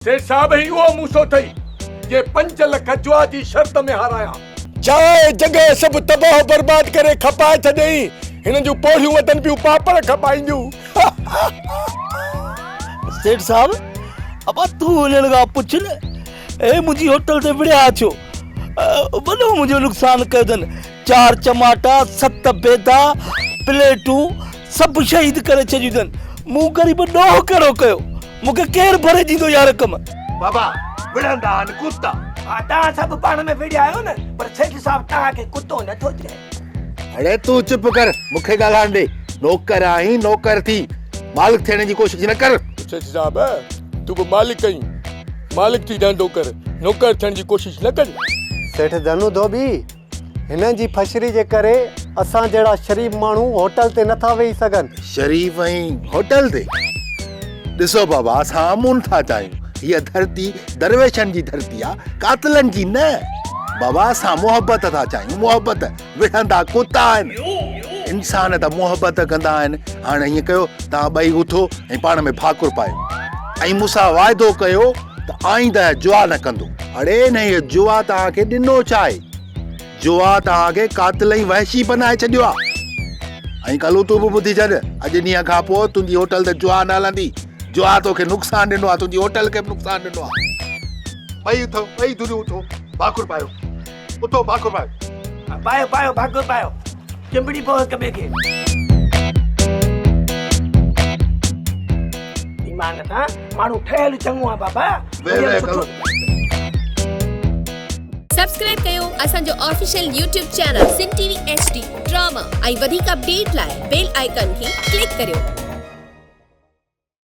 سيٺ صاحب هي اهو موسو اٿئي جنهن 5 لک جوا جي شرط ۾ هارايا. جاء جڳهه سڀ تباهه برباد ڪري کپائي ڇڏيئين. هنن جون پوڙهيون وتن پيون پاپڙ کپائينديون. سيٺ صاحب ابا تون هنن کان پڇ نه هي منهنجي هوٽل تي وڙهيا ڇو؟ وڏو منهنجو نقصان ڪيو اٿن. چار چماٽا، ست بيدا، پليٽون سڀ شهيد ڪري ڇڏيون اٿن. مون غريب ڏوهه ڪهڙو ڪيو؟ مون کي ڪير ڀري ڏيندو اها رقم؟ بابا وڙهندا آهن ڪتا. ها توهان سڀ پاڻ ۾ وڙهيا آهيو نه پر سيٺ صاحب توهان کي ڪتو نه ٿو چئي. اڙي تون چپ ڪر مون کي ڳالهائڻ ڏي. نوڪر آهين نوڪر ٿي مالڪ ٿيڻ جي ڪوشش نه ڪر. سيٺ صاحب تون به مالڪ آهين مالڪ ٿي ڌنڌو ڪر نوڪر ٿيڻ جي ڪوشش نه ڪر. سيٺ ڌنو ڌوٻي هنن جي ڦشري جي ڪري اسان جهڙا شريف ماڻهو هوٽل تي نٿا ويهي سگهن. شريف ۽ هوٽل تي؟ ڏسو بابا اسان امن ٿا چاهيون. هيء ڌرتي درويشن جي ڌرتي آ، قاتلن جي نه. بابا اسان محبت ٿا چاهيون، محبت. وڙهندا ڪتا آهن. انسان ته محبت ڪندا آهن. هاڻ ائين ڪيو توهان ٻئي اٿو ۽ پاڻ ۾ ڀاڪر پايو ۽ مون سان واعدو ڪيو ته آئنده جوا نه ڪندو. اڙي انهيء جوا توهان کي ڏنو ڇا آهي؟ جوا توهان کي قاتل ۽ وحشي بنائي ڇڏيو آهي. ۽ ڪلو تون به ٻڌي ڇڏ، اڄ ڏينهن کان پوء تنهنجي هوٽل تي جوا نه هلندي. جوا توکي نقصان ڏنو آهي، تنهنجي هوٽل کي به نقصان ڏنو آهي. ٻئي اٿو، ٻئي ڌريون اٿو، ڀاڪر پايو. اٿو ڀاڪر پايو. پايو پايو ڀاڪر پايو. چنبڙي پئو هڪ ٻئي کي. ايمان سان ماڻهو ٺهيل چڱو آ بابا. ويهه ويهه ڪلو. سبسڪرائب ڪيو اسان جو official YouTube channel Sindh T V H D drama ۽ وڌيڪ اپڊيٽ لاء بيل آئيڪان کي ڪلڪ ڪريو.